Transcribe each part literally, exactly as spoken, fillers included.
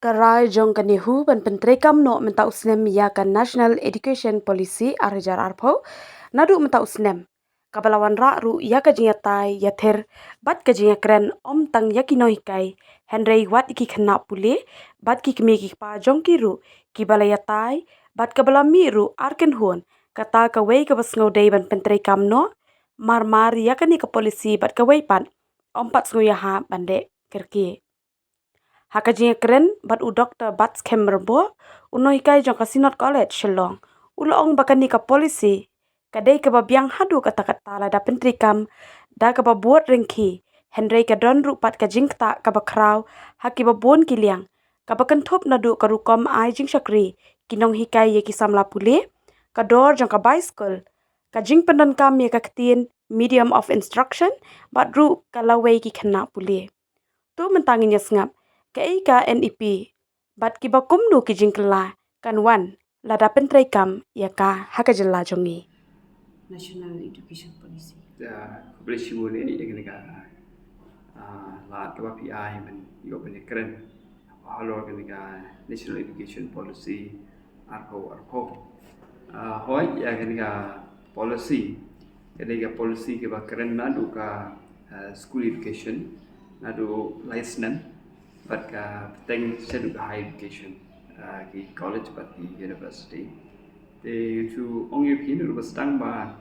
Ka rai jong ka NEHU ban pyntreikam noh mynta u snem ïa ka National Education Policy ar hajar arphew, naduh mynta u snem, kaba la wanrah ruh ïa ka jingïatai ïathir bad ka jingïakren ym tang ïa ki nonghikai, hynrei wat ïa ki khynnah pule bad ki kmie ki kpa jong ki ruh, kiba la ïatai bad kaba la mih ruh ar kynhun. Kata kawei kaba sngew dei ban pyntreikam noh marmar ïa kane ka policy bad kawei pat ym pat sngew ïahap ban leh kyrkieh. Ha ka jingïakren bad u Doktor Batskhem Rymboh, u nonghikai jong ka Synod College Shillong, u la ong ba kane ka policy ka dei kaba biang haduh katta katta lada pyntreikam da kaba bud ryngki, hynrei ka don ruh pat ka jingktah kaba khraw ha kiba bun ki liang, kaba kynthup naduh ka rukom ai jingshakri ki nonghikai ïa ki samla pule, ka dor jong ka bicycle, ka jingpyndonkam ïa ka ktien medium of instruction, bad ruh ka lawei ki khynnah pule. To mynta ngin ïa sngap kaei ka NEP bad kiba kumno ki jingkylla kan wan lada pyntreikam ïa ka ha ka jylla jong ngi. National Education Policy. Ïa, khublei shibun ïa kane ka, ah, lad kaba phi ai ban ïoh ban ïakren halor kane ka National Education Policy arphew arphew. Ah, hooid, ïa kane ka policy, kane ka policy kaba kren naduh ka, ah, school education, naduh lai snem bad ka bteng shaduh ka higher education, ah, ki college bad ki university. Te ngan shu ong ïa phi naduh ba sdang ba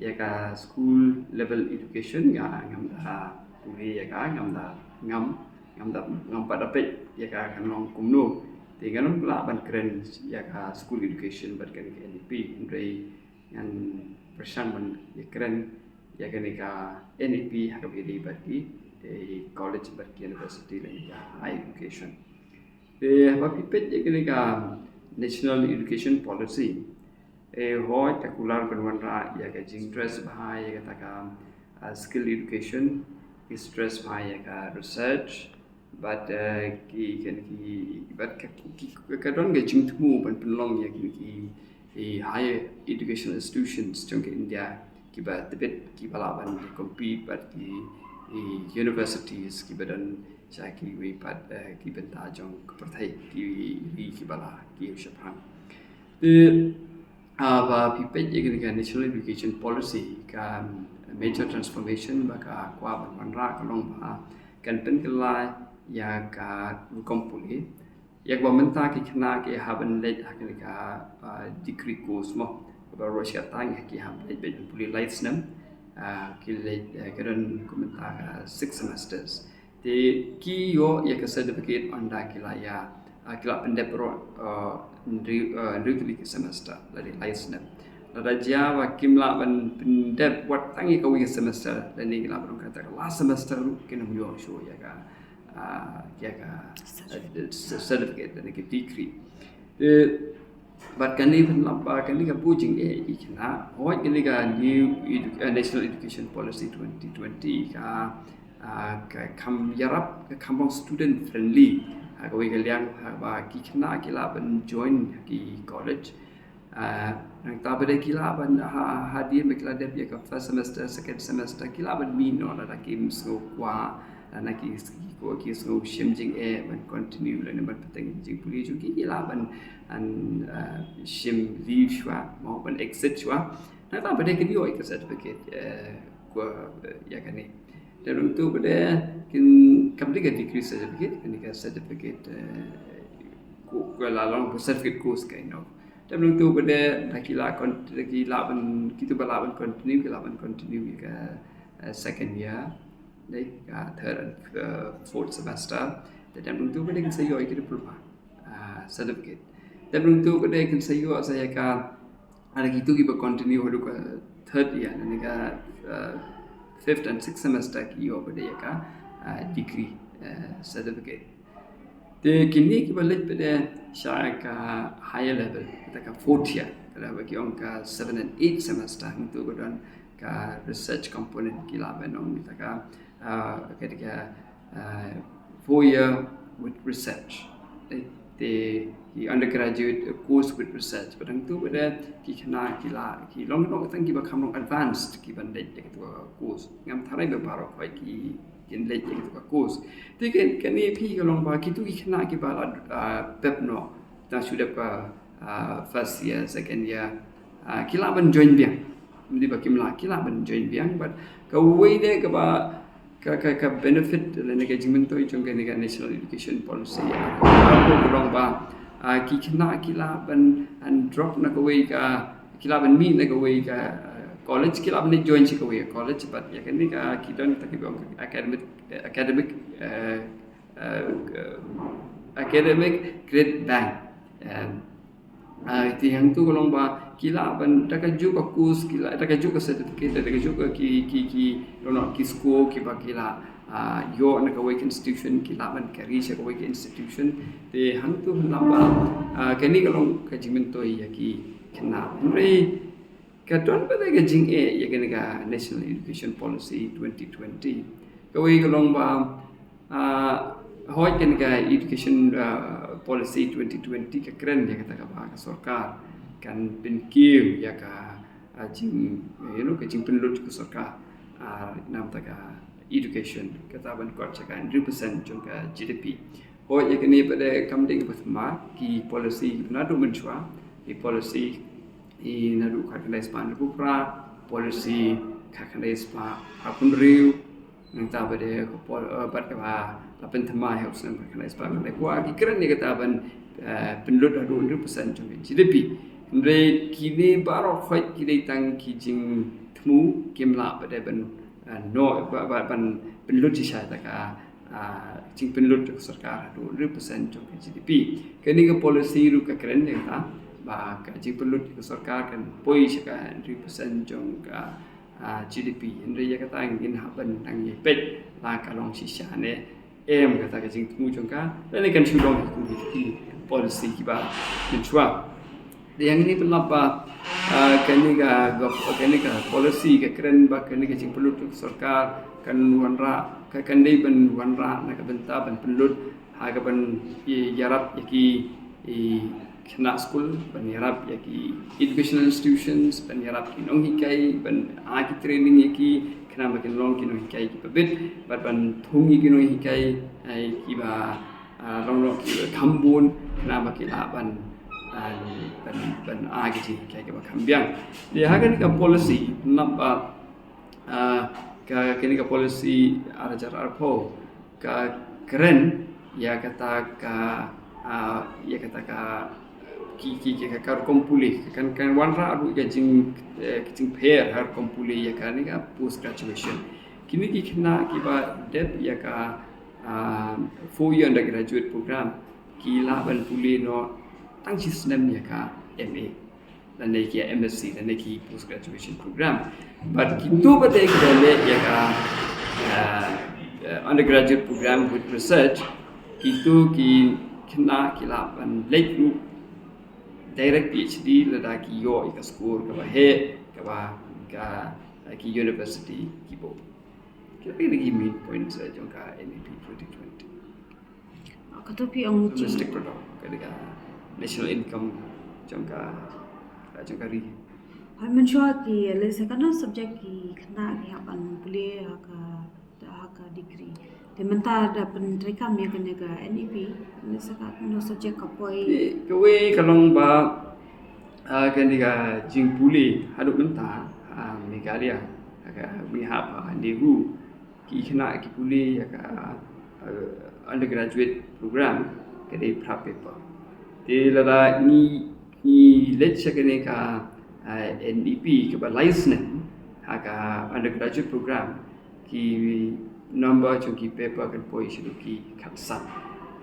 ïa ka school level education nga ngam da pule ïa ka, ngam da, ngam, ngam da, ngam pat da peit ïa ka kan long kumno. Te ngan ym lah ban kren ïa ka school education bad kane ka NEP, hynrei ngan pyrshang ban ïakren ïa kane ka NEP ha kaba ïadei bad ki, eh, college bad ki university lane ka higher education. Te haba phi peit ïa kane ka National Education Policy, eh, hooid, ka kular ban wanrah ïa ka jingtress bha ïa kata ka, ah, skill education, ki stress bha ïa ka research, bad, eh, ki, ki, ki, bad ka, ki, ki, ka don ka jingthmu ban pynlong ïa ki, ki, ki higher educational institutions jong ka India, kiba tbit, kiba lah ban compete bad ki, ki universities kiba don sha kiwei pat, eh, ki bynta jong ka pyrthei, ki ri kiba la kiew shaphrang. Te, ah, haba phi peit ïa kane ka National Education Policy, ka major transformation ba ka kwah ban wanrah ka long ba kan pynkylla ïa ka rukom pule, ïa kaba mynta ki khynnah ki hap ban leit ha kane ka, ah, degree course mo, kaba ruh shi katta ki hap leit beit ban pule lai snem, ah, ki leit, eh, ka don kumta ka six semesters. Te ki ïoh ïa ka certificate ynda ki la ïa, ah, ki la pyndep ruh, ah, hynriew, ah, hynriew tylli ki semester lane lai snem. Lada jia ba kim lah ban pyndep wat tang ïa kawei ka semester lane ki lah ban ong kata ka last semester ruh kin ym ïoh shuh ïa ka, ah, ïa ka, ah, certificate lane ka degree. Te bad kane pynlong ba kane ka bun jingeh ïa ki khynnah. Hooid, kane ka new edu-, eh, National Education Policy twenty twenty ka, ah, ka kham ïarap, ka kham long student friendly. Ha kawei ka liang, haba ki khynnah ki lah ban join ki college, ah, nangta ba dei ki lah ban ha, hadien ba ki la dep ïa ka first semester, second semester, ki lah ban mih noh lada kim sngew kwah, lada ki, ki, ki sngew shim jingeh ban continue lane ban bteng jingpule jong ki, ki lah ban, ban, ah, shim leave shuwa, mo, ban exit shuwa. Nangta ba dei kin ïoh ïa ka certificate, eh, kwah, eh, ïa kane. Te nangtu ba dei kin, kam dei ka degree certificate, kane ka certificate, eh, ko, ko la long certificate course kind of. Te nangtu ba dei da ki lah kon-, da ki lah ban, kitu ba lah ban continue, ki lah ban continue ïa ka, eh, second year, dei ka third and, eh, fourth semester. Te nangtu ba dei kin sa ïoh ïa ka diploma, ah, certificate. Te nangtu ba dei kin sa ïoh sa ïa ka, ah, kitu kiba continue haduh ka third year, lane ka, ah, fifth and sixth semester ki ïoh ba dei ïa ka, ah, degree, ah, certificate. Te kine kiba leit ba dei sha ka higher level, kata ka fourth year, kata ba ki ong ka seven and eight semester, nangtu ba don ka research component, ki lah ban ong kata ka, ah, kata ka, ah, four year with research. Eh, te ki undergraduate course with research. Bad nangtu ba dei ki khynnah ki lah, ki long noh tang kiba kham long advanced, kiban leit ïa katu ka course. Ngam tharai ba baroh khoit ki, kin leit ïa katu ka course. Te kane phi ka long ba kitu ki khynnah kiba la, ah, pep noh, tang shu dep ka, ah, first year, second year, ah, ki lah ban join biang. Ym dei ba kim lah, ki lah ban join biang, but kawei de kaba ka, ka, ka benefit lane ka jingmyntoi jong kane ka National Education Policy, ah, ka long ba, ah, ki khynnah ki lah ban, ah, drop na kawei ka, ki lah ban mih na kawei ka, ah, college, ki lah ban join sha kawei ka college, but ïa kane ka ki don kita kiba ong academic, eh, academic, eh, eh, academic grade bank. Em, ah, te hangtu ka long ba ki lah ban da kajuh ka course, ki lah da kajuh ka certificate, da kajuh ka ki, ki, ki, no, no, ki score kiba ki lah, ah, ïoh na kawei ka institution, ki lah ban carry sha kawei ka institution. Te hangtu hynrei ba, ah, kane ka long ka jingmyntoi ïa ki khynnah. Hynrei ka don pat ka jingeh ïa kane ka National Education Policy twenty twenty. Kawei ka long ba, ah, hooid kane ka Education, ah, Policy twenty twenty ka kren ïa kata kaba ka sorkar kan pynkiew ïa ka, ah, jing, you know, ka jingpynlut ka sorkar, ah, na bynta ka education, kata ban kot sha ka hynriew percent jong ka G D P. Hooid, ïa kane pat de kam dei kaba thymmai, ki policy naduh mynshuwa, ki policy i naduh khatkhyndai spah hynriewphew phra, policy khatkhyndai spah arphew hynriew, nangta pat de ka pol-, eh, bad kaba la pynthymmai ha u snem khatkhyndai spah khatkhyndai phew, ki kren ïa kata ban, eh, pynlut haduh hynriew percent jong ka G D P. Hynrei kine baroh khoit ki dei tang ki jingthmu, kim lah pat de ban, eh, noh, ba, ba, ban pynlut shisha ïa ka, ah, jingpynlut ka sorkar haduh hynriew percent jong ka G D P. Kane ka policy ruh ka kren ïa kata ba ka jingpynlut ka sorkar kan poi sha ka hynriew percent jong ka, ah, G D P. Hynrei ïa kata ngin hap ban nang ïa peit la ka long shisha ne em kata ka jingthmu jong ka, lane kan shu long kum ki policy kiba mynshuwa. Te hangne pynlap ba, ah, kane ka, ka, kane ka policy ka kren ba kane ka jingpynlut ka sorkar kan wanrah, ka, kan dei ban wanrah na ka bynta ban pynlut ha kaban ïarap ïa ki, i, khynnah skul, ban ïarap ïa ki educational institutions, ban ïarap ki nonghikai, ban ai ki training ïa ki, khnang ba kin long ki nonghikai kiba bit, bad ban thung ïa ki nonghikai, ai, kiba, ah, long long kiba kham bun, khnang ba ki lah ban, ah, ban, ban ai ki jinghikai kiba kham biang. Te ha kane ka policy, namar ba, ah, ka, kane ka policy ar hajar arphew, ka kren ïa kata ka, ah, ïa kata ka, ki, ki, ki, ka, ka rukom pule, kan, kan wanrah ruh ka jing, eh, ka jingpher ha rukom pule ïa kane ka post graduation. Kine ki khynnah kiba dep ïa ka, ah, four year undergraduate program, ki lah ban pule noh tang shi snem ïa ka M A, lane ki M S C, lane ki post graduation program. But kitu pat de kiba leh ïa ka, uh, uh, undergraduate program with research, kitu ki khynnah ki lah ban leit ruh direct P H D lada ki ïoh ïa ka score kaba heh, kaba ka, uh, ki university ki buh. Kita ki main points, uh, jong ka N E P twenty twenty. Kato phi ong, domestic product, ka dei ka national income jong ka, jong ka ri. Hooid, mynshuwa ki lehse katno subject ki khynnah ki hap ban pule ha ka, ha ka degree. Te mynta da pyntreikam ïa kane ka N E P, lehse katno subject ka poi. Te kawei ka long ba, ah, kane ka jingpule haduh mynta ha Meghalaya, ha ka, ngi hap ha NEHU, ki khynnah ki pule ïa ka, uh, undergraduate program ka dei phra paper. Te lada ngi, ngi leit sha kane ka, uh, N E P kaba lai snem ha ka undergraduate program, ki number jong ki paper kan poi sha ki khatsan.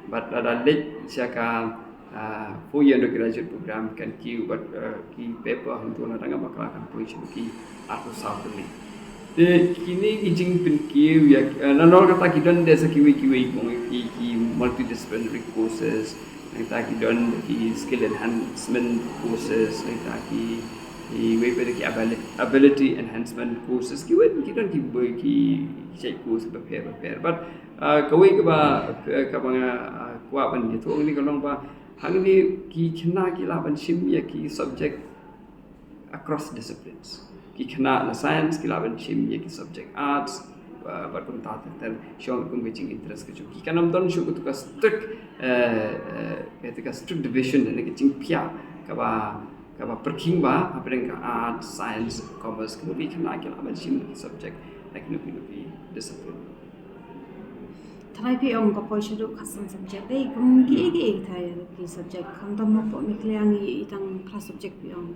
Bad lada leit sha ka, ah, four year undergraduate program kan kiew bad, ah, ki paper hangto na dang bakla kan poi sha ki arphew saw tylli. Te kine ki jingpynkiew ïa, ah, na nor kata ki don de sa kiwei kiwei ki, ki multidisciplinary courses, nangta ki don ki skill enhancement courses, nangta ki, kiwei pat ki abili-, ability enhancement courses, kiwei ki don ki bun ki, ki course bapher bapher. But, ah, kawei kaba, kaba nga, ah, kwah ban ïathuh hangne ka long ba hangne ki khynnah ki lah ban shim ïa ki subject across disciplines. Ki khynnah na science ki lah ban shim ïa ki subject arts, Bad kumta ter ter shong kum ka jing interest ka jong ki. Kan ym don shuh katu ka strict, eh, eh, katu ka strict division, ne ka jingpyllait kaba, kaba pyrkhing ba hapdeng ka arts, science, commerce, kino ki khynnah ki lah ban shim ki subject na kino kino ki discipline. Tharai phi ong ka poi shaduh khatsan subject dei kum ki ki ki tharai ki subject khamtam hapoh Meghalaya ngi i tang klas subject phi ong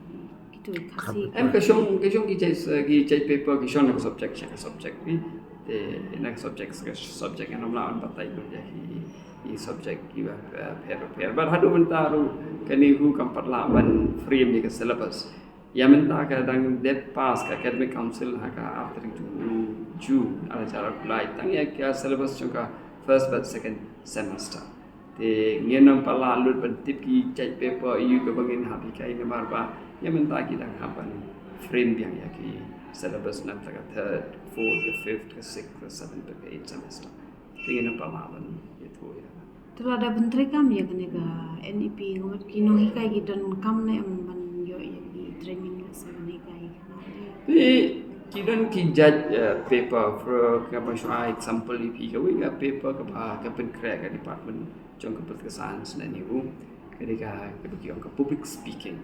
kitu Khasi. Em ka shong, ka shong ki jait, ki jait paper ki shong na ka subject sha ka subject ni. Te na ka subject sha ka subject ngan ym lah ban batai lut ïa ki, ki subject kiba, eh, pher pher. Bad haduh mynta ruh ka NEHU kam pat lah ban frame ïa ka syllabus. Ïa mynta ka dang dep pass ka Academic Council ha ka ar tarik June, June ar hajar arphew lai tang ïa ka syllabus jong ka first bad second semester. Te ngin ym pat lah lut ban tip ki jait paper ïa kaba ngin hap hikai namar ba ïa mynta ki dang hap ban frame biang ïa ki syllabus na ka third, fourth, ka fifth, ka sixth, ka seventh, ka eighth semester. Te ngin ym pat lah ban ïathuh ïa. Te lada pyntreikam ïa kane ka NEP, nga mut ki nonghikai ki donkam ne em ban ïoh ïa ki training lehse ban hikai ïa ki? Te ki don ki jait, eh, paper, for, kaba shu ai example ïa phi, kawei ka paper kaba, ka pynkhreh ka department jong ka political science na NEHU. Ka dei ka, kaba ki ong ka public speaking.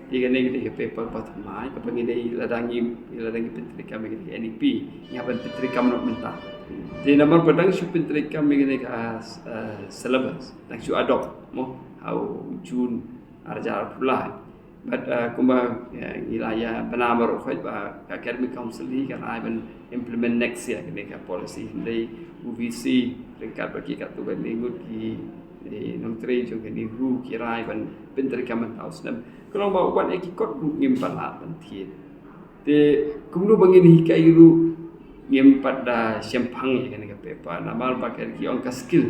Te kane ka dei ka paper ba thymmai, kaba ngi dei lada ngi, lada ngi pyntreikam ïa ka NEP, ngi hap ban pyntreikam noh mynta. Te namar ba dang shu pyntreikam ïa kane ka, eh, syllabus, dang shu adopt mo ha u June ar hajar arphew lai. Bad, eh, kumba, eh, ngi la ïa bna baroh khoit ba ka Academic Council hi ka rai ban implement next year kane ka policy, hynrei u VC ryngkat bad ki katto katne ngut ki, eh, nongtrei jong ka NEHU ki rai ban pyntreikam mynta u snem. Ka long ba wat ïa ki kot ruh ngim pat lah ban thied. Te kumno ba ngin hikai ruh ngim pat da shemphang ïa kane ka paper namar ba ka ki ong ka skill.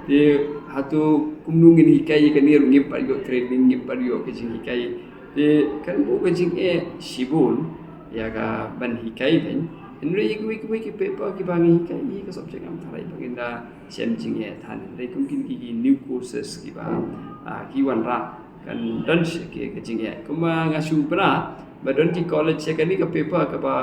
Te hato kumno ngin hikai ïa kane ruh ngim pat ïoh training, ngim pat ïoh ka jinghikai. Te kan buh ka jingeh shibun ïa ka ban hikai kan. Hynrei ïa kiwei kiwei ki paper kiba ngi hikai ïa ka subject ngam tharai ba ngin da shem jingeh than. Hynrei kum kine ki new courses kiba, ah, ki wanrah kan don sha ki ka jingeh. Kumba nga shu bna ba don ki college sha kane ka paper kaba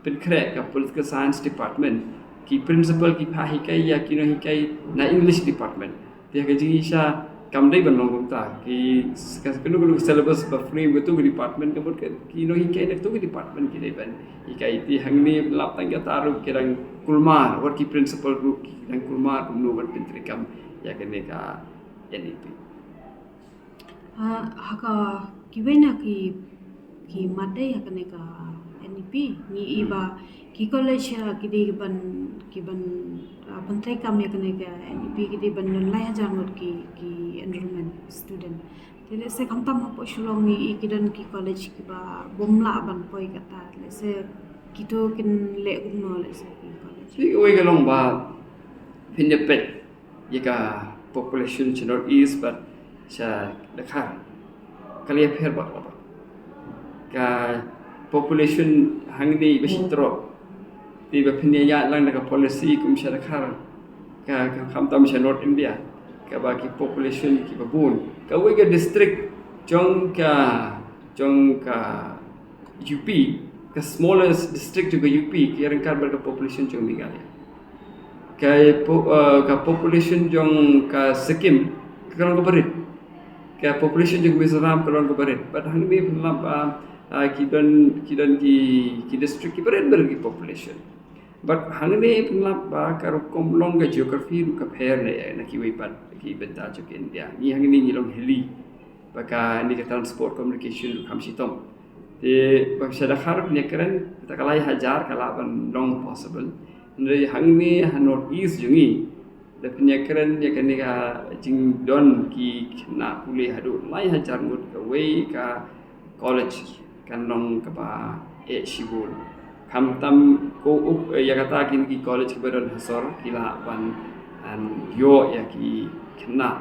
pynkhreh ka political science department, ki principal ki phah hikai ïa ki nonghikai na English department. Te ka jingshisha kam dei ban long kumta, ki, ka, kano kano syllabus ba frame katu ka department, ka mut ki nonghikai na katu ka department ki dei ban hikai. Te hangne lap tang kata ruh ki dang kulmar, wat ki principal ruh ki dang kulmar kumno ban pyntreikam ïa kane ka NEP. Ah, ha ka kiwei na ki, ki mat dei ha kane ka NEP ngi i ba ki college, ah, ki dei ban, ki ban, ah, pyntreikam ïa kane ka NEP ki dei ban don lai hajar ngut ki, ki enrollment student. Te lehse khamtam hapoh Shillong ngi i ki don ki college kiba bym lah ban poi kata, lehse kito kin leh kumno lehse ki college. Te kawei ka long ba phin ïa peit ïa ka population sha North East bad sha Dkhar ka la ïapher bak la bak. Ka population hangne ba shi tyrok. Te ba phin ïa ïaid lang da ka policy kum sha Dkhar, ka, ka khamtam sha North India kaba ki population kiba bun. Kawei ka district jong ka, jong ka UP, ka smallest district jong ka UP, ka ryngkat bad ka population jong Meghalaya. Ka po-, eh, ka population jong ka Sikkim ka long kaba rit. Ka population jong Mizoram ka long kaba rit. Bad hangne phin lap ba, ah, ki don, ki don ki, ki district kiba rit bad ki population. Bad hangne phin lap ba ka rukom long ka geography ruh ka pher na, na kiwei pat ki bynta jong ka India. Ngi hangne ngi long hilly. Ba kane ka transport communication ruh kham shitom. Te ba sha Dkhar phin ïa kren, kata ka lai hajar ka lah ban long possible. Hynrei hangne ha North East jong ngi, da phin ïa kren ïa kane ka jingdon ki khynnah pule haduh lai hajar ngut, kawei ka college kan long kaba eh shibun. Khamtam ko, eh, ïa kata kine ki college kiba don ha sor ki lah ban, ban ïoh ïa ki khynnah.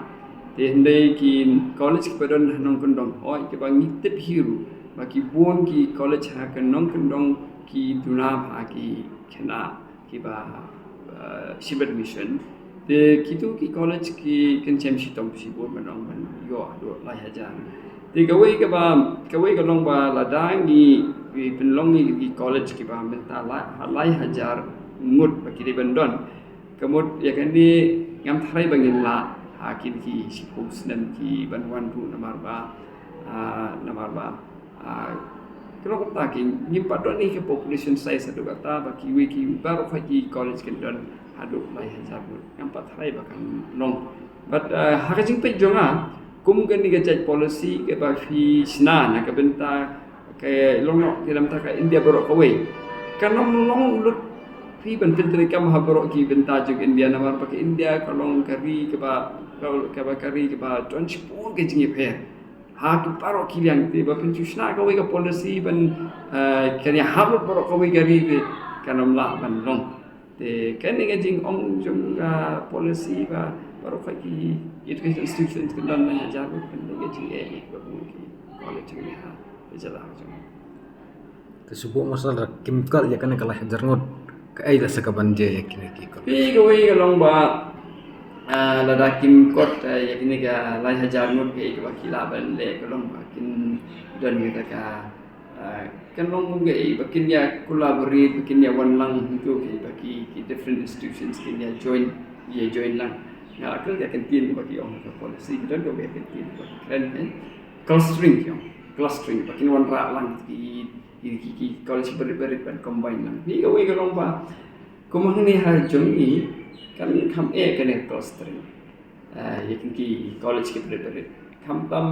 Te hynrei ki college kiba don ha nongkyndong, hooid, kiba ngi tip hi ruh ba ki bun ki college ha ka nongkyndong ki duna bha ki khynnah kiba, eh, shim admission. Te kitu ki college ki kynshem shitom shibun ban ong ban ïoh haduh lai hajar. Te kawei kaba, kawei ka long ba lada ngi, ngi pynlong ïa ki college kiba mynta lai, lai hajar ngut ba ki dei ban don. Ka mut ïa kane ngam tharai ba ngin lah ha kine ki shiphew snem ki ban wan ruh namar ba, ah, namar ba, ah, ka long kumta, ki ngim pat don ïa ka population size haduh katta ba kiwei ki baroh khoit ki college kin don haduh lai hajar ngut. Ngam pat tharai ba kan long. But, ah, ha ka jingpeit jong nga, kum kane ka jait policy kaba phi shna na ka bynta ka long noh ki lam ta ka India baroh kawei. Kan ym long lut phi ban pyntreikam ha baroh ki bynta jong India namar ba ka India ka long ka ri kaba, kaba ka ri kaba don shibun ka jingïapher ha ki baroh ki liang. Te ba phin shu shna kawei ka policy ban, eh, kan ïahap lut baroh kawei ka ri te kan ym lah ban long. Te kane ka jingong jong ka policy ba baroh khoit ki education institutions kin don lai hajar ngut, kane ka jingeh ïa kiba bun ki college jong ngi ha ka jylla jong ngi. Te shu buh masal da kim kot ïa kane ka lai hajar ngut, kaei la sa ka ban jia ïa kine ki kot? Phi, kawei ka long ba, ah, lada kim kot, ah, ïa kine ka lai hajar ngut, kaei kaba ki lah ban leh ka long ba kin don ïa ka, ah, kan long kum kaei ba kin ïa collaborate, ba kin ïa wan lang hangto, kaei ba ki, ki different institutions kin ïa join, ïa join lang. Nga la kren ka kyntien ba ki ong ka policy, ki don kawei ka kyntien ba ki kren, eh, clustering ki ong. Clustering, ba kin wanrah lang ki, ki, ki, ki college barit barit ban combine lang. Phi, kawei ka long ba kum hangne ha jong ngi kan kham eh kane clustering. Ah, ïa kine ki college ki barit barit. Khamtam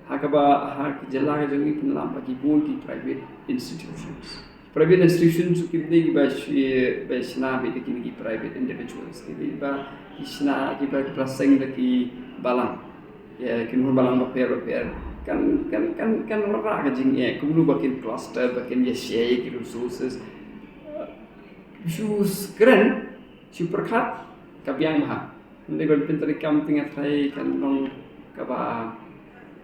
ha kaba, ha ka jylla ka jong ngi pynlap ba ki bun ki private institutions. Private institutions kim dei kiba shi-, ba shna beit da kine ki private individuals. Ki dei ba ki shna, kiba, kiba seng da ki balang. Ïa ki nongbalang bapher bapher. Kan, kan, kan, kan wanrah ka jingeh kumno ba kin cluster, ba kin ïa share ïa ki resources. Shu kren, shu pyrkhat, ka biang bha. Hynrei ban pyntreikam te nga tharai kan long kaba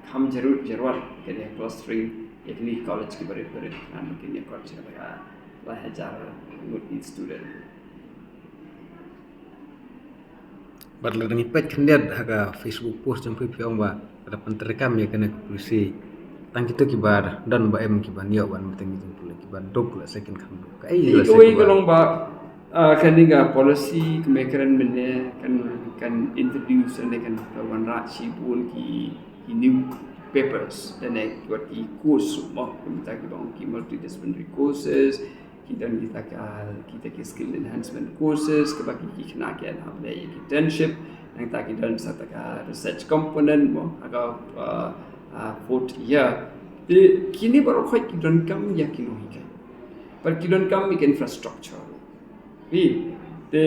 kham jaroh jarwat, kane clustering ïa kine college ki barit barit, ngan kin ïa kot sha ka lai hajar ngut ki student. Bad lada ngi peit khyndiat ha ka Facebook post jong phi, phi ong ba lada pyntreikam ïa kane ka policy, tang kito kiba don ba em ki ban ïoh ban mih tang ki jingpule, kiba duk la sa kin kham duk. Kaei la sa, kawei ka long ba, ah, kane ka policy kumba kren mynne kan, kan introduce ne kan wanrah shibun ki, ki new papers, lane wat ki course mo, kumta kiba ong ki multidisciplinary courses, ki don kita ka, kita ki skill enhancement courses, kaba ki, ki khynnah ki hap leh ïa ki internship, nangta ki don sa ta ka research component mo, ha ka, uh, uh, fourth year. Te kine baroh khoit ki donkam ïa ki nonghikai. Bad ki donkam ïa ki infrastructure. Phi, te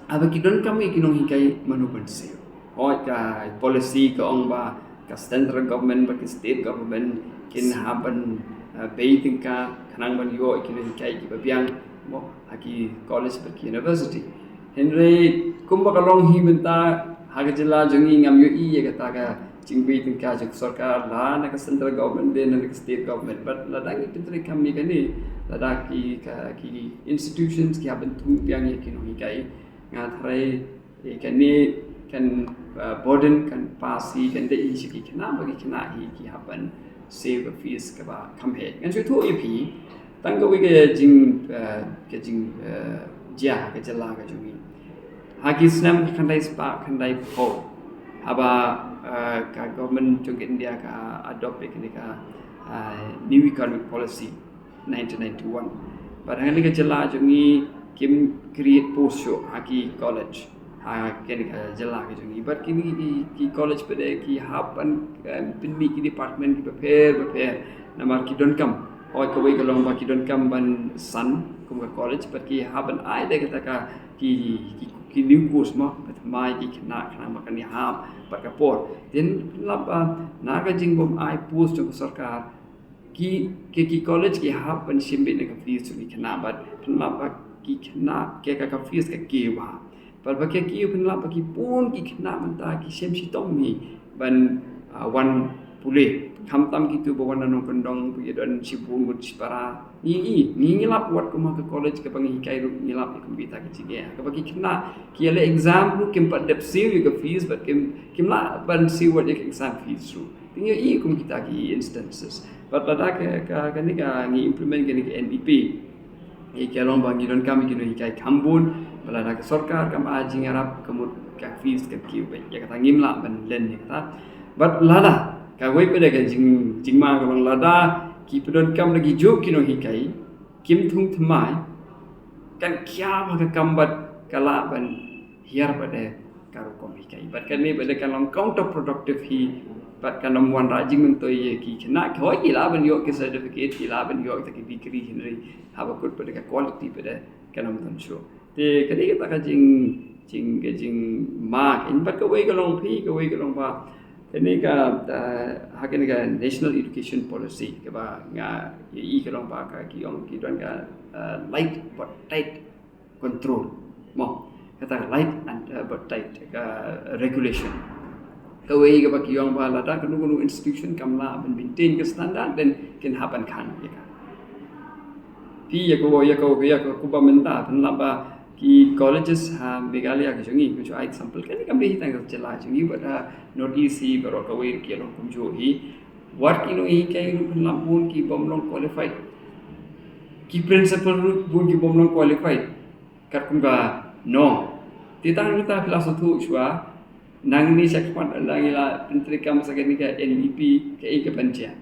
haba ki donkam ïa ki nonghikai, mano ban siew? Hooid, ka policy ka ong ba ka central government bad ka state government kin hap ban, uh, bei tyngka khnang ban ïoh ïa ki nonghikai kiba biang mo ha ki college bad ki university. Hynrei kumba ka long hi mynta ha ka jylla jong ngi, ngam ïohi ïa kata ka jingbei tyngka jong ka sorkar, la na ka central government lane na ka state government. Bad lada ngi pyntreikam ïa kane, lada ki, ka, ki institutions ki hap ban thung biang ïa ki nonghikai, nga tharai, eh, kane kan, uh, burden, kan pass hi, kan dei hi sha ki khynnah, ba ki khynnah hi ki hap ban siew ka fees kaba kham heh. Ngan shu ïathuh ïa phi tang kawei ka jing, uh, ka jing, uh, jia ha ka jylla ka jong ngi. Ha ki snem khyndai spah khyndai phew, haba, uh, ka government jong ka India ka adopt ïa kane ka, uh, New Economic Policy nineteen ninety-one. Bad hangne ka jylla jong ngi kim create post shuh ha ki college ha kane ka jylla ka jong ngi. Bad kine ki, ki college pat de ki hap ban, em, pynmih ki department kiba pher bapher. Namar ki donkam, hooid, kawei ka long ba ki donkam ban san kum ka college, bad ki hap ban ai da kata ka ki, ki, ki new course mo, ba thymmai ki khynnah khnang ba kan ïahap bad ka por. Te pynlap ba na ka jingbym ai post jong ka sorkar, ki, ki, ki college ki hap ban shim beit na ka fees jong ki khynnah, bad pynlap ba ki khynnah, ki, ka, ka fees ka kiew bha. Bad ba ka kiew pynlap ba ki bun ki khynnah mynta ki shem shitom hi ban, ah, wan pule. Khamtam kito ba wan na nongkyndong, ba ïa don shibun ngut shipara. Ngi, ngi, ngi, ngi lap wat kum ha ka college kaba ngi hikai ruh ngi lap ïa kum kita ki jingeh. Kaba ki khynnah ki ïa leh exam ruh kim pat dep siew ïa ka fees, bad kim, kim lah ban siew wat ïa ka exam fees ruh. Te ngi ïohi kum kita ki instances. Bad lada ka, ka, kane ka ngi implement kane ka N E P, Ki long ba ngi donkam ïa ki nonghikai kham bun, ba lada ka sorkar kam ai jingïarap, ka mut ka fees ka kiew beit, ïa kata ngim lah ban len ïa kata. Bad lada kawei pat de ka jing, jingma ka long lada ki pyndonkam da ki juh ki nonghikai kim thung thymmai, kan khia ba ka kam bad ka lah ban hiar pat de ka rukom hikai. Bad kane pat de kan long counterproductive hi, bad kan ym wanrah jingmyntoi ïa ki khynnah. Hooid, ki lah ban ïoh ki certificate, ki lah ban ïoh kita ki degree, hynrei haba kut pat de ka quality pat de kan ym don shuh. Te kane kata ka jing, jing, ka jingma. Bad kawei ka long phi, kawei ka long ba kane ka, ah, ha kane ka National Education Policy kaba nga ïohi ka long ba ka ki ong ki don ka, ah, light but tight control. Mo, kata ka light and, uh, but tight ka regulation. Kawei kaba ki ong ba lada kano kano institution kam lah ban maintain ka standard, then kin hap ban khang ïa ka. Phi ïa ko, ïa ko, ïa ko, kumba mynta pynlap ba ki colleges ha Meghalaya ka jong ngi, kumjuh ai example, kane kam dei hi tang ka jylla jong ngi, bad ha North East hi baroh kawei ki long kumjuh hi. Wat ki nonghikai ruh pynlap bun ki bym long qualified. Ki principal ruh bun ki bym long qualified. Katkum ka nong. Te tang kita phi la sngewthuh shuwa, nangne shakhmat lada ngi la pyntreikam sa kane ka N E P, kaei ka ban jia.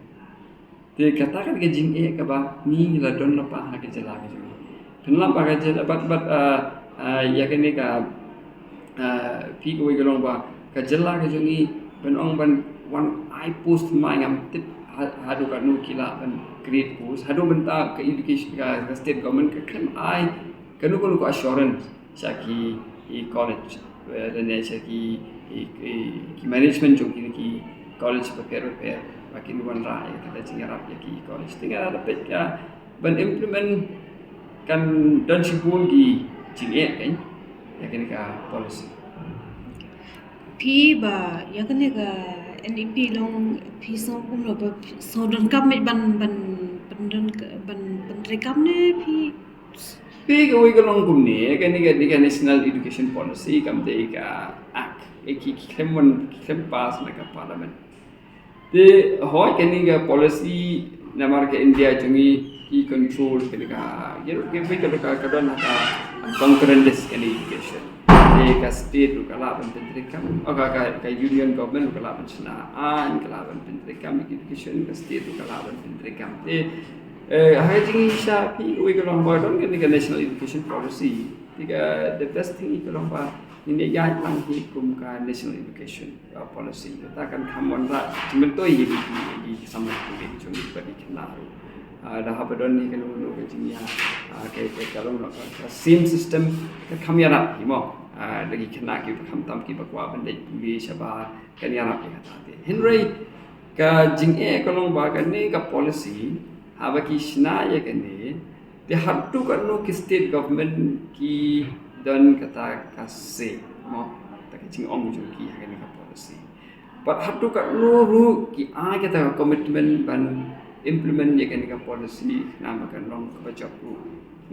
Te kata ka dei ka jingeh kaba ngi la don lypa ha ka jylla ka jong ngi. Pynlap ba ka jylla bad, bad, ah, ah, ïa kane ka, ah, phi kawei ka long ba ka jylla ka jong ngi, ban ong ban wan ai post ma ngam tip ha-, haduh katno ki lah ban create post, haduh mynta ka education ka, ka state government ka khlem ai kano kano ka assurance sha ki, ki college, eh, lane sha ki, ki, ki, ki management jong ki, ki college bapher bapher, ba kin wanrah ïa kata jingïarap ïa ki college. Te nga la peit ka ban implement kan don shibun ki jingeh kan ïa kane ka policy. Phi ba ïa kane ka N E P long phi sngew kumno, ba phi sngew donkam ban, ban, ban don, ban, ban treikam ne phi? Phi kawei ka long kumne, kane ka, ka National Education Policy kam dei ka act, eh, ki, ki khlem mon, ki khlem pass na ka parliament. Te hooid kane ka policy namar ka India jong ngi ki control kane ka, ïa, ka, ka, ka, ka don ha ka concurrent list kane education. Te ka state ruh ka lah ban pyntreikam, oh, ka, ka, ka union government ruh ka lah ban shna aiñ, ka lah ban pyntreikam education, ka state ruh ka lah ban pyntreikam. Te, eh, ha ka jingshisha phi, uei ka long ba don kane ka National Education Policy. Te ka, the best thing ka long ba ngin ïa ïaid lang hi kum ka National Education, uh, Policy. Kata kan kham wanrah jingmyntoi ïa ki, ïa ki samla ki jong ngi bad ki khynnah ruh. Ah, da haba don hi kano kano ka jingïa, ah, ka, ka, ka long ka, ka same system, ka kham ïarap hi mo. Ah, da ki khynnah kiba khamtam kiba kwah ban leit pule shabar, kan ïarap ïa kata te. Hynrei ka jingeh ka long ba kane ka policy, haba ki shna ïa kane, te haduh katno ki state government ki don kata ka say, mo, kata ka jingong jong ki ha kane ka policy. Bad haduh katno ruh ki ai kata ka commitment ban implement ïa kane ka policy, namar kan long kaba jop ruh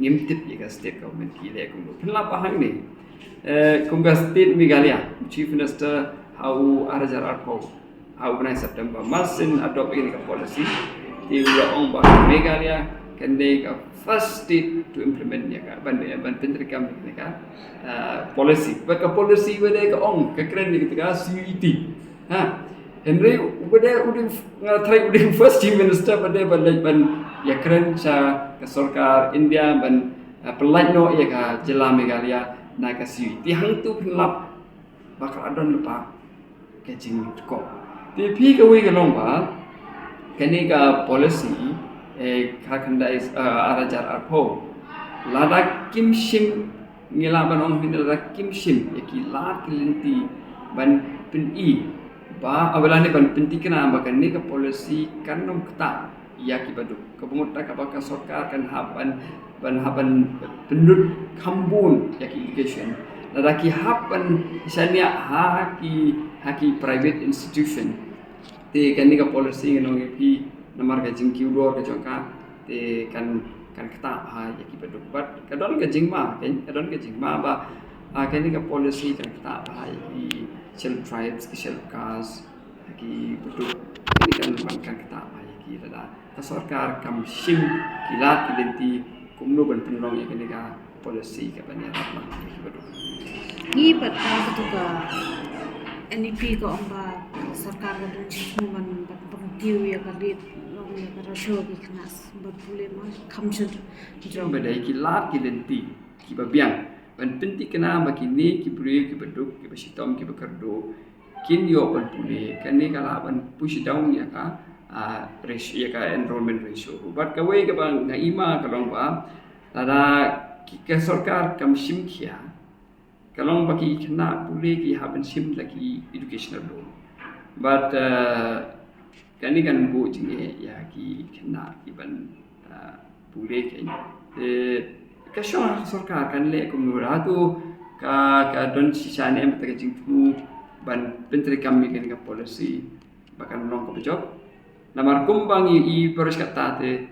ngim tip ïa ka state government ki leh kumno. Pynlap ba hangne, eh, kum ka state Meghalaya, Chief Minister ha u ar hajar arphew, ha u bnai September, mar syn adopt ïa kane ka policy, te u la ong ba Meghalaya kan dei ka first state to implement ïa ka, ban, ban pyntreikam ïa kane ka, uh, policy. Bad ka policy ba dei ka ong, ka kren ïa kata ka C U E T. Ha. Hynrei u ba dei u dei, nga tharai u dei first Chief Minister ba dei ban leit ban ïakren sha ka sorkar India ban, uh, pynlait noh ïa ka jylla Meghalaya na ka C U E T. Hangto pynlap ba ka la don lypa ka jingthoh. Te phi kawei ka long ba kane ka policy, eh, ka khyndai, eh, ar hajar arphew, lada kim shim, ngi lah ban ong hi ne, lada kim shim ïa ki lad ki lynti ban pyni ba, ah, lane ban pynthikna ba kane ka policy kan ym ktah ïa ki baduk. Kaba mut da kaba ka sorkar kan hap ban, ban hap ban pynlut kham bun ïa ki education. Lada ki hap ban shaniah ha ki, ha ki private institution. Te kane ka policy ngan ong ïa phi namar ka jingkiew dor ka jong ka. Te kan, kan ktah bha ïa ki baduk. Bad ka don ka jingma, kan, ka don ka jingma ba, ah, kane ka policy kan ktah bha ïa ki Scheduled Tribes, ki Scheduled Caste, ki baduk. Kane kan, kan, kan ktah bha ïa ki lada ka sorkar kam shim ki lad ki lynti kumno ban pynlong ïa kane ka policy ka ban ïarap lang ïa kiba duk. Ngi pat ka katu ka N E P ka ong ba sorkar ka don shi thmu ban ban pynthiew ïa ka rate long ïa ka ratio ki khynnah bad pule ma kham shu jrong. Ba dei ki lad ki lynti kiba biang ban pynthikna ba kine ki briew kiba duk, kiba shitom, kiba kyrduh kin ïoh ban pule. Kane ka lah ban push down ïa ka, ah, ratio, ïa ka enrollment ratio. Bad kawei kaba nga i ma ka long ba lada ki, ka sorkar kam shim khia, ka long ba ki khynnah pule ki hap ban shim da ki educational loan. Bad, ah, kane kan buh jingeh ïa ki khynnah ki ban, ah, pule kein. Te ka shong ha sorkar kan leh kumno. Hato ka, ka don shisha ne em kata ka jingthmu ban pyntreikam ïa kane ka policy ba kan long kaba jop? Namar kumba ngi i baroh kata te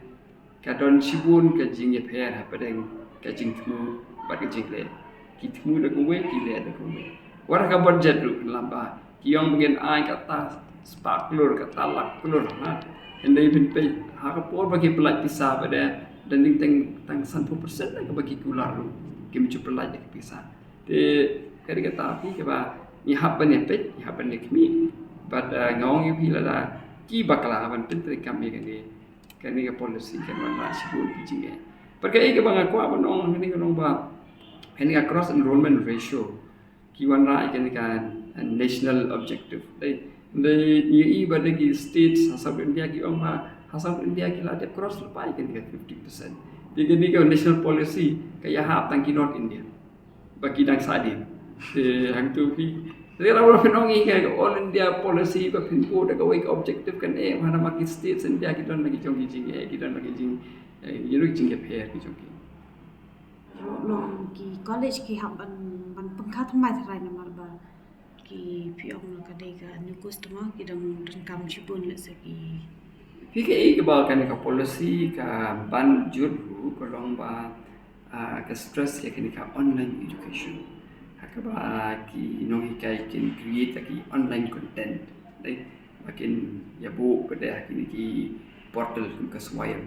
ka don shibun ka jingïapher hapdeng ka jingthmu bad ka jingleh. Ki thmu da kawei, ki leh da kawei. Wat ha ka budget ruh kan lam ba ki ong ba ngin ai kata spah klur, kata lak klur, ha. Hynrei phin peit ha ka por ba ki pyllait pisa ba dei, dang ding tang, tang sanphew percent na kaba ki kular ruh kim ju pyllait ïa ka pisa. Te ka dei kata phi kaba ngi hap ban ïa peit, ngi hap ban ïa khmih. Bad, eh, nga ong ïa phi lada ki bakla ban pyntreikam ïa kane, kane ka policy kan wanrah shibun ki jingeh. Bad kaei kaba nga kwah ban ong hangne ka long ba kane ka cross enrollment ratio ki wanrah ïa kane ka, eh, national objective. Dei, dei ngi i ba dei ki states ha South India ki ong ba ha South India ki la dep cross lypa ïa kane ka fifty percent. Te kane ka national policy ka ïahap tang ki North India ba ki dang sah dien. Te hangtu phi, te la phin ong ïa ka all India policy ba phin buh da kawei ka objective kan em, hana ma ki states India ki don la ki jong ki jingeh, ki don la ki jing, eh, ïa ki jingïapher ki jong ki. Long ki college ki hap ban, ban pynkha thymmai tharai namar ba ki phi ong la ka dei ka new customer, ki dang donkam shibun lehse ki. Phi kaei kaba kane ka policy ka ban jur ruh ka long ba, ah, ka stress ïa kane ka online education. Ha kaba ki nonghikai kin create ki online content. Dei, ba kin ïa buh pat ha kine ki portal kum ka Swayam.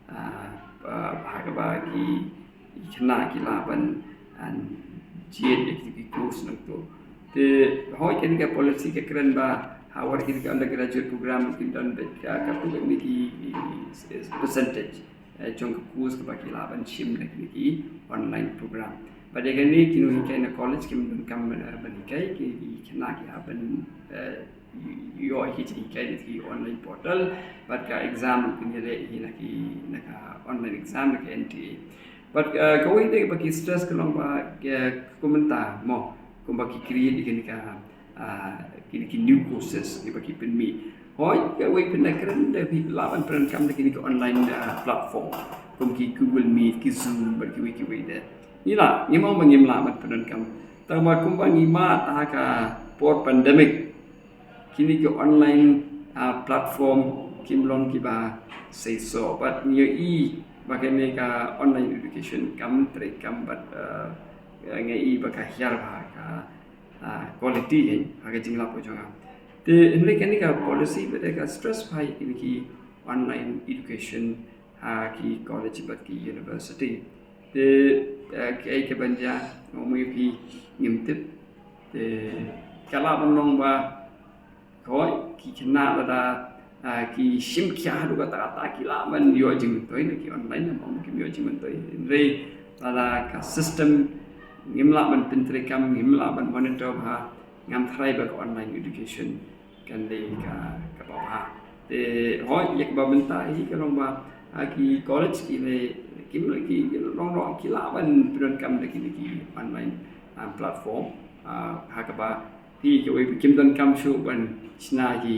Ah, ba, ha kaba ki, ki khynnah ki lah ban, ah, jied ïa ki, ki course nangtu. Te hooid kane ka policy ka kren ba ha war kine ki undergraduate program kin don beit ka, katu kine ki, ki percentage, eh, jong ka course kaba ki lah ban shim da kine ki online program. Bad ïa kane ki nonghikai na college kim donkam, eh, ban hikai, ki, ki khynnah ki hap ban, eh, ïoh hi jinghikai na ki online portal, bad ka exam ruh kin ïaleh hi na ki, na ka online exam na ka N T A. Bad, eh, kawei de ba ki stress ka long ba ka, ka kumta mo, kumba ki create kine ka, ah, kine ki new courses kiba ki pynmih. Hooid kawei pynda kren da phi lah ban pyndonkam da kine ki online, ah, platform kum ki Google Meet, ki Zoom bad kiwei kiwei de. Ngi lah, ngim ong ba ngim lah ban pyndonkam. Tangba kumba ngi mad ha ka por pandemic, kine ki online, ah, platform kim long kiba seisoh. Bad ngi ïohi ba kane ka online education kam treikam bad, ah, ngi ïohi ba ka hiar bha ka, ah, quality ha ka jinglap ka jong nga. Te hynrei kane ka policy ba dei ka stress bha ïa kine ki online education ha ki college bad ki university. Te, eh, kaei kaban jia, nga ong ïa phi ngim tip. Te ka lah ban long ba hooid ki khynnah lada, ah, ki shim khia haduh katta katta ki lah ban ïoh jingmyntoi na ki online, namar kim ïoh jingmyntoi. Hynrei lada ka system ngim lah ban pyntreikam, ngim lah ban monitor bha, ngam tharai ba ka online education kan dei ka, kaba bha. Te hooid ïa kaba mynta hi ka long ba, ah, ki college ki leh, ki, ki long, long ki lah ban pyndonkam da kine ki online, ah, platform, ah, ha kaba phi kawei phi kim donkam shuh ban shna ki,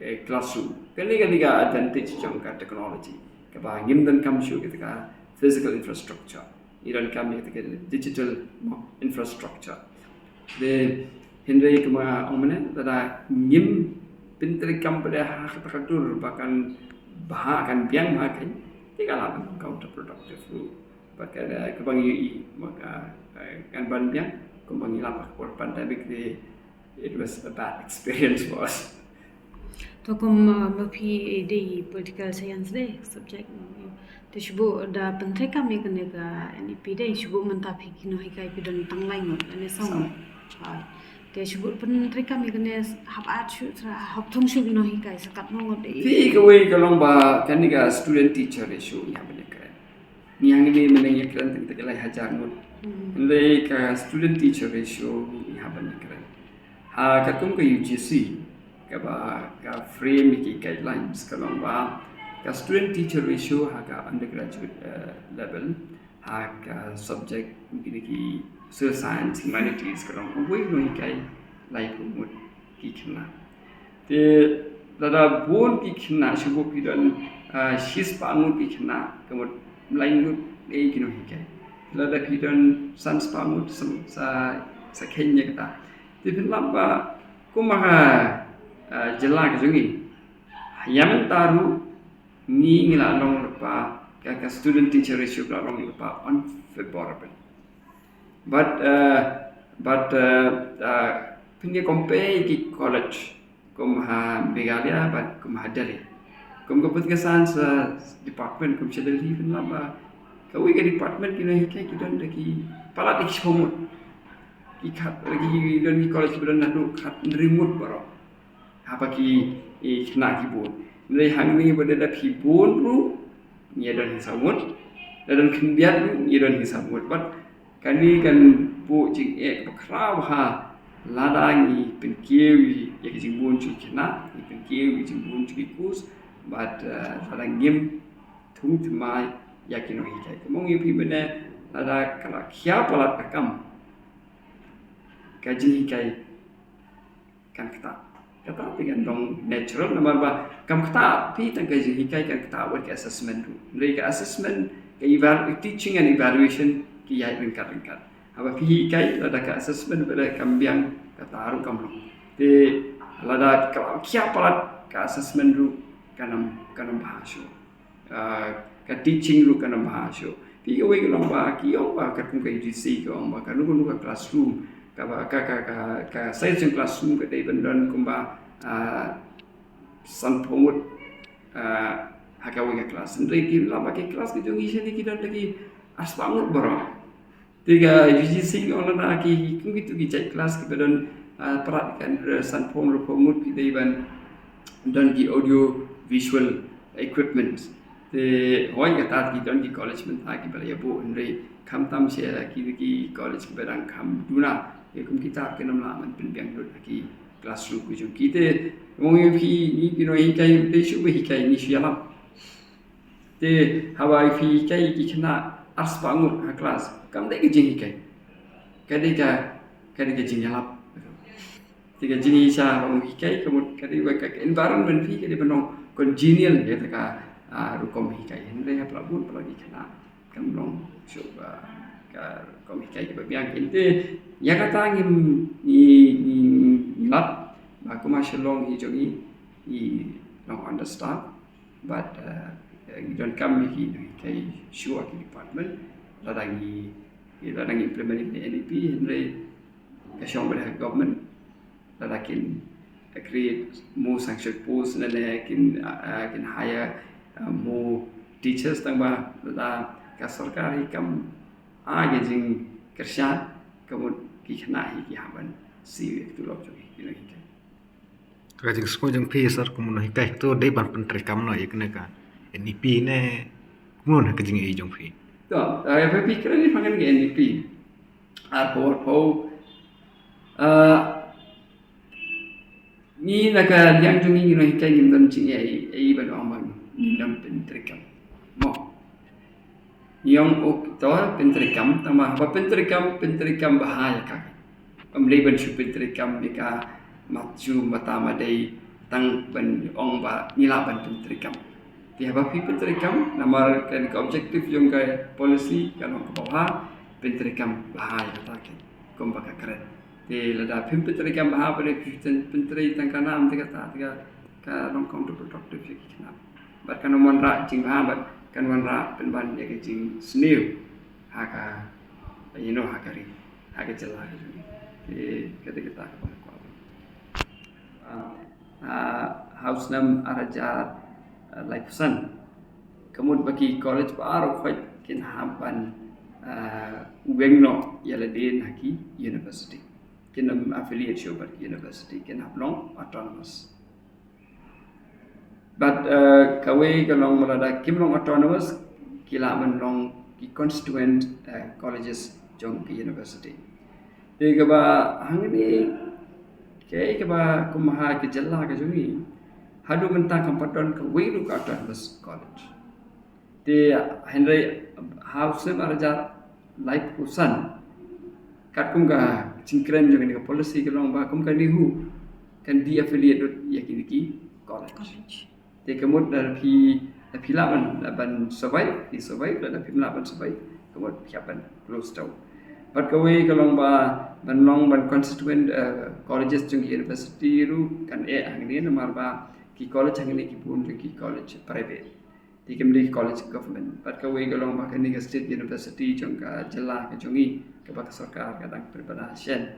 eh, classroom. Kane ka dei ka advantage jong ka technology kaba ngim donkam shuh kita ka physical infrastructure. Ngi donkam ïa kita ka digital, mo, infrastructure. Te hynrei kumba ong mynne, lada ngim pyntreikam pat ha kata ka dur ba kan bha, kan biang bha kein, te ka lah ban counterproductive ruh. Bad ka, kaba ngi ïohi, ma ka, eh, kan ban biang kumba ngi lap ha ka por pandemic te, it was a bad experience for us. To kum, uh, ma phi dei political science de subject, mm, te Shu buh da pyntreikam ïa kane ka N E P dei, shu buh mynta phi ki nonghikai phi don tang lai ngut, lane saw ngut. Hooid. Te shu buh pyntreikam ïa kane hap ar shu tra, hap thung shu ki nonghikai sa katno ngut dei. Phi kawei ka long ba kane ka student teacher ratio ngi hap ban ïakren. Ngi hangne mynne ngi ïakren tang te ka lai hajar ngut. Hmm. Hynrei ka student teacher ratio ngi hap ban ïakren. Ha katkum ka U G C, kaba ka frame ïa ki guidelines ka long ba ka student teacher ratio ha ka undergraduate, eh, level, ha ka subject kine ki social science, humanities, ka long uwei u nonghikai laiphew ngut ki khynnah. Te lada bun ki khynnah, shu buh phi don, ah, shispah ngut ki khynnah, ka mut lai ngut dei ki nonghikai. Lada phi don sanspah ngut, sa, sa, sa kheiñ ïa kata. Te phin lap ba kum ha ka, ah, jylla ka jong ngi, ïa mynta ruh ngi, ngi la long lypa, ka, ka student teacher ratio ka la long lypa unfavorable. But, uh, but, uh, uh, phin ïa compare ki college kum ha Meghalaya bad kum ha Delhi. Kum ka political science, uh, department kum sha Delhi, phin lap ba kawei ka department ki nonghikai ki don da ki palat da ki shiphew ngut. Ki khat, ki don ki college ki don naduh khathynriew ngut baroh. Haba ki, eh, khynnah ki bun. Hynrei hangne ba lada phi bun ruh, ngi ïa don hi saw ngut. Lada don khyndiat ruh, ngi ïa don hi saw ngut. Bad kane kan buh jingeh kaba khraw bha lada ngi pynkiew ïa ka jingbun jong ki khynnah, ngi pynkiew ïa ka jingbun jong ki course, bad, eh, lada ngim thung thymmai ïa ki nonghikai. Kumno ngi phi mynne lada ka la khia palat ka kam, ka jinghikai kan ktah. Kata te kan long natural namar ba kam ktah phi tang ka jinghikai, kan ktah wat ka assessment ruh. Hynrei ka assessment, ka eval-, teaching and evaluation ki ïaid ryngkat ryngkat. Haba phi hikai lada ka assessment ba da kam biang, kata ruh kam long. Te lada ka la khia palat ka assessment ruh kan ym, kan ym bha shuh. Ah, ka teaching ruh kan ym bha shuh. Phi kawei ka long ba ki ong ba katkum ka U G C ka ong ba kano kano ka classroom, ka ba, ka, ka, ka, ka size jong classroom ka dei ban don kumba, ah, sanphew ngut, ah, ha kawei ka class. Hynrei ki lap ba ki class ki jong ngi shane ki don da ki arspah ngut baroh. Te ka U G C ka ong lada ki, ki, kum kito ki jait class kiba don, ah, palat kan, eh, sanphew, arphew ngut ki dei ban don ki audio visual equipments. Te hooid kata ki don ki college mynta kiba la ïa buh, hynrei khamtam sha ki, ki college kiba dang kham duna, ïa kum kita kin ym lah ban pynbiang lut ha ki classroom ki jong ki. Te ong ïa phi, ngi ki nonghikai te shu ba hikai, ngi shu ïalap. Te haba phi hikai ki khynnah arspah ngut ha class, kam dei ka jinghikai. Ka dei ka, ka dei ka jingïalap. Te ka jinghikai sha ba ngi hikai, ka mut ka dei ba ka, ka environment phi ka dei ban long congenial ïa kata ka, ah, rukom hikai. Hynrei ha palat bun palat ki khynnah kam long shuh ba ka rukom hikai kaba biang. Te ïa kata ngim, ngi, ngi, ngi lap ba kum ha Shillong hi jong ngi, ngi long understaff. Bad, eh, ngi donkam ïa ki nonghikai shuwa ki department. Lada ngi, lada ngi implement ïa ka N E P, hynrei ka shong bad ka government. Lada kin create more sanction post, lane kin, eh, kin hire, eh, more teachers, tang ba lada ka sorkar hi kam ai ka jingkyrshan, ka mut ki khynnah hi ki hap ban siew ïa ka tulop jong ki nonghikai. Ka jingsngew jong phi sir, kumno hikai to dei ban pyntreikam noh ïa kane ka N E P ne kumno ha ka jingïohi jong phi? To, eh, phi kren ïa kane ka N E P. Arphew, arphew, eh, ngi na ka liang jong ngi, ngi nonghikai ngim don jingïohi ban ong ba ngin ym pyntreikam. Mo. Ngi ong, ok, to pyntreikam, tang ba haba pyntreikam, pyntreikam bha ïa ka. Ym dei ban shu pyntreikam ïa ka mat shu mata ma dei tang ban ong ba ngi lah ban pyntreikam. Te haba phi pyntreikam, namar ka, ka objective jong ka policy ka long kaba bha, pyntreikam bha ïa kata ka, kumba ka kren. Te lada phim pyntreikam bha, ba dei phi pyntrei tang ka nam, te kata, te ka, ka long counterproductive ïa ki khynnah. Bad kan ym wanrah jingbha, bad kan wanrah pynban ïa ka jingsniew ha ka, you know, ha ka ri, ha ka jylla ka jong ngi. Te ka dei kata kaba nga kwah. Ah, ah, ha u snem ar hajar, ah, laiphew san, Ka mut ba ki college baroh khoit kin hap ban, ah, weng noh ïa lade na ki university. Kin ym affiliate shuh bad ki university, kin hap long autonomous. Bad, ah, kawei ka long ba lada kim long autonomous, ki lah ban long ki constituent, ah, colleges jong ki university. Te kaba hangne, kaei kaba kum ha ka jylla ka jong ngi, haduh mynta kam pat don kawei ruh ka autonomous college. Te hynrei ha u snem ar hajar laiphew san, katkum ka jingkren jong kane ka policy ka long ba kum ka NEHU kan de-affiliate lut ïa kine ki college. College. Te ka mut lada phi, lada phi lah ban, lah ban survive, phi survive, lada phim lah ban survive, ka mut phi hap ban close down. Bad kawei ka long ba ban long ban constituent, eh, colleges jong ki university ruh kan eh hangne, namar ba ki college hangne ki bun jong ki college private. Te kim dei ki college government. Bad kawei ka long ba kane ka state university jong ka jylla ka jong ngi, kaba ka sorkar ka dang pynbna shen,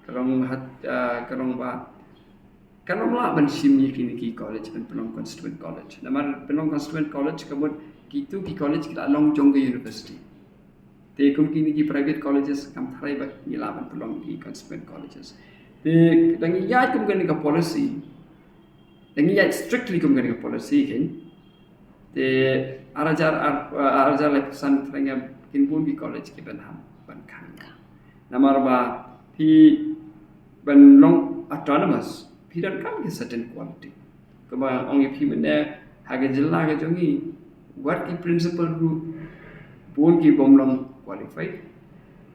ka long hat, eh, ka long ba kan ym lah ban shim ïa kine ki college ban pynlong constituent college. Namar pynlong constituent college ka mut kito ki college ki la long jong ka university. Te kum kine ki private colleges kam tharai ba ngi lah ban pynlong ki constituent colleges. Te da ngi ïaid kum kane ka policy, da ngi ïaid strictly kum kane ka policy kein. Te ar hajar ar, ar hajar laiphew san tharai ngam, kin bun ki college ki ban hap ban khang. Namar ba phi ban long autonomous, phi donkam ki certain quality. Kaba ong ïa phi mynne, ha ka jylla ka jong ngi, wat ki principal ruh bun ki bym long qualified.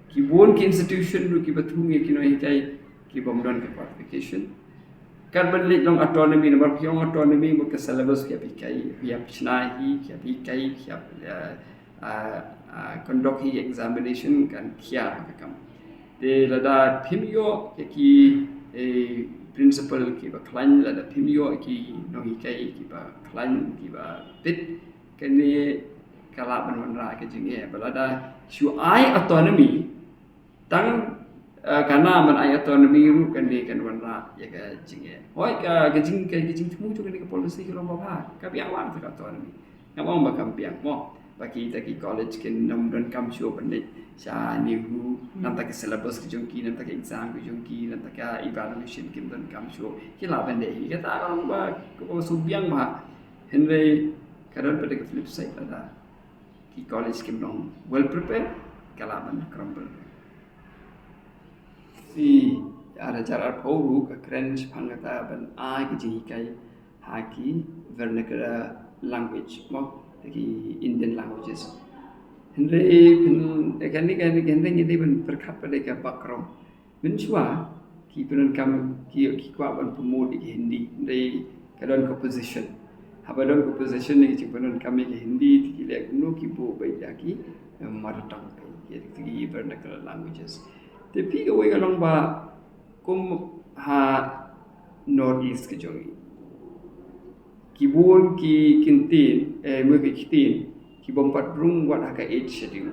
Ki bun ki institution ruh kiba thung ïa ki nonghikai ki bym don ka qualification. Kat ban leit long autonomy, namar phi ong autonomy, mut ka syllabus phi hap hikai, phi hap shna hi, phi hap hikai, phi hap, eh, ah, ah, conduct hi examination, kan khia ka kam. Te lada phim ïoh ïa ki, eh, principal kiba khlaiñ, lada phim ïoh ïa ki nonghikai kiba khlaiñ, kiba fit, kane ka lah ban wanrah ka jingeh. Bad lada shu ai autonomy, tang, eh, ka nam ban ai autonomy ruh kane kan wanrah ïa ka jingeh. Hooid ka, ka jing, ka, ka jingthmu jong kane ka policy ka long ba bha, ka biang wan ka autonomy. Ngam ong ba kam biang mo, ba kita ki college kin ym donkam shuh ban leit sha NEHU, namta ka syllabus ka jong ki, namta ka exam ka jong ki, namta ka evaluation kim donkam shuh, ki lah ban leh hi. Kata ka long ba, ka ba shu biang bha. Hynrei ka don pat ka flip side, lada ki college kim long well prepared, ka lah ban crumble. Te ar hajar arphew ruh ka kren shaphang kata ban ai ka jinghikai ha ki vernacular language mo, ki Indian languages. Hynrei pyn, eh, kane, kane, kane ngi dei ban pyrkhat pat ïa ka background. Mynshuwa ki pyndonkam, ki, ki kwah ban promote ïa ka Hindi, hynrei ka don ka opposition. Haba don ka opposition ïa ka jingpyndonkam ïa ka Hindi, te ki leh kumno? Ki buh beit ïa ki, eh, mother tongue, ïa ki vernacular languages. Te phi, kawei ka long ba kum ha North East ka jong ngi, ki bun ki ktien, eh, mut ki ktien ki bym pat rung wat ha ka Eighth Schedule.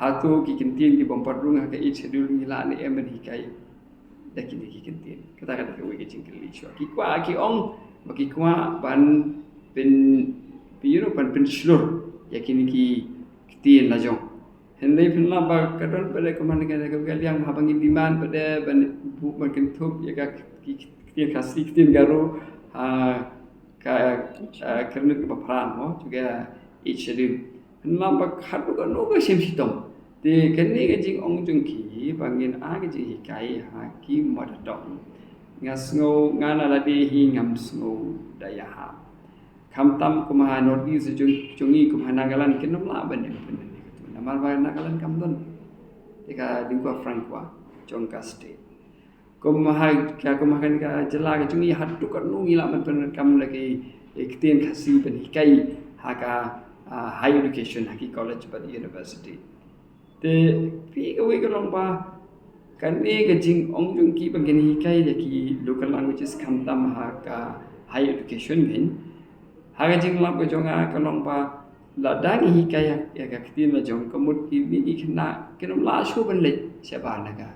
Hato ki ktien ki bym pat rung ha ka Eighth Schedule ngi lah ne em ban hikai da kine ki ktien? Kata ka dei kawei ka jingkylli shuwa. Ki kwah, ki ong ba ki kwah ban pyn, you know, ban pynshlur ïa kine ki ktien la jong. Hynrei phin lap ba ka don pat de kumne, ka, ka, ka liang haba ngi demand pat de ban buh, ban kynthup ïa ka ki, ki, ktien Khasi, ktien Garo ha ka, ah, kyrnit kaba phra mo, jong ka Eighth Schedule. Phin lap ba haduh katno ka shim shitom. Te kane ka jingong jong ki ba ngin ai ka jinghikai ha ki mother tongue, nga sngew, nga na lade hi ngam sngew da ïahap. Khamtam kum ha North East jong, jong ngi, kum ha Nagaland, kin ym lah ban implement ïa katu. Namar ba Nagaland kam don ïa ka lingua franca jong ka state. Kum ha ka, kum ha kane ka jylla ka jong ngi, haduh katno ngi lah ban pyndonkam da ki, eh, ktien Khasi ban hikai ha ka, ah, higher education, ha ki college bad university. Te phi, kawei ka long ba kane ka jingong jong ki ba ngin hikai da ki local languages khamtam ha ka higher education ngin. Ha ka jinglap ka jong nga ka long ba lada ngi hikai ïa ka ktien la jong, ka mut kine ki khynnah kin ym lah shuh ban leit shabar na ka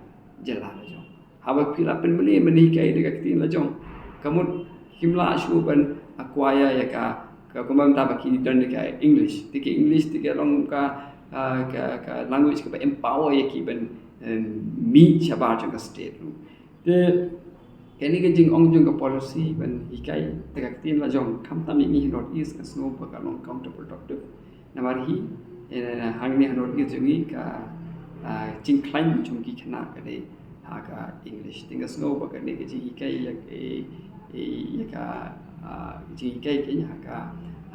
jylla la jong. Haba phi la pynmlien ban hikai da ka ktien la jong, ka mut kim lah shuh ban acquire ïa ka, Ka kumba mynta ba ki don ka English. Te ka English te ka long ka, ah, ka, ka language kaba empower ïa ki ban, em, mih shabar jong ka state ruh. Te kane ka jingong jong ka policy ban hikai da ka ktien la jong, khamtam ïa ngi ha North East nga sngew ba ka long counterproductive. Namar hi, eh, hangne ha North East jong ngi ka, ah, jingkhlaiñ jong ki khynnah ka dei ha ka English. Te nga sngew ba kane ka jinghikai ïa, eh, eh, ïa ka, ah, jinghikai ka ïa ka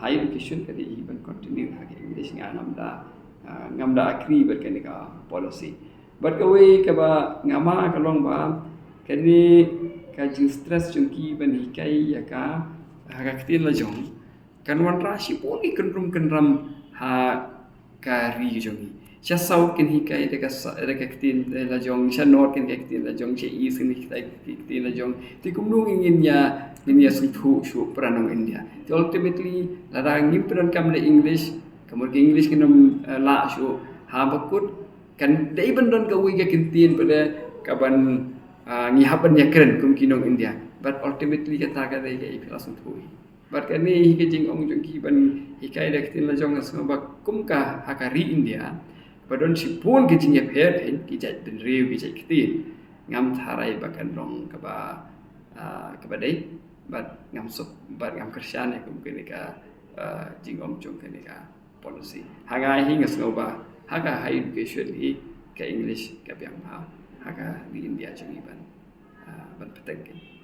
higher education ka dei ban continue ha ka English. Nga ngam da, ah, ngam da agree bad kane ka policy. Bad kawei kaba nga ma ka long ba kane ka jingstress jong ki ban hikai ïa ka ha ka ktien la jong kan wanrah shibun ki kynrum kynram ha ka ri jong ngi. Sha South kin hikai da ka sa-, da ka ktien, eh, la jong, sha North kin hikai ktien la jong, sha East kin hikai ktien la jong. Te kumno ngin ïa, ngin ïa sngewthuh shuh para nong India. Te ultimately lada ngim pyndonkam da English, ka mut ka English kan ym, eh, lah shuh. Haba kut kan dei ban don kawei ka kyntien pat kaban, ah, ngi hap ban ïakren kum ki nong India. But ultimately kata ka dei ka ïa phi la sngewthuh hi. Bad kane hi ka jingong jong ki ban hikai da ka ktien la jong nga sngew ba kum ka ha ka ri India ba don shibun ka jingïapher, eh, ki jait bynriew, ki jait ktien. Ngam tharai ba kan long kaba, ah, kaba dei, bad ngam suk, bad ngam kyrshan ïa kum kane ka, ah, jingong jong kane ka policy. Ha nga hi nga sngew ba ha ka higher education hi ka English ka biang bha ha ka ri India jong ngi ban, ah, ban pynthikna.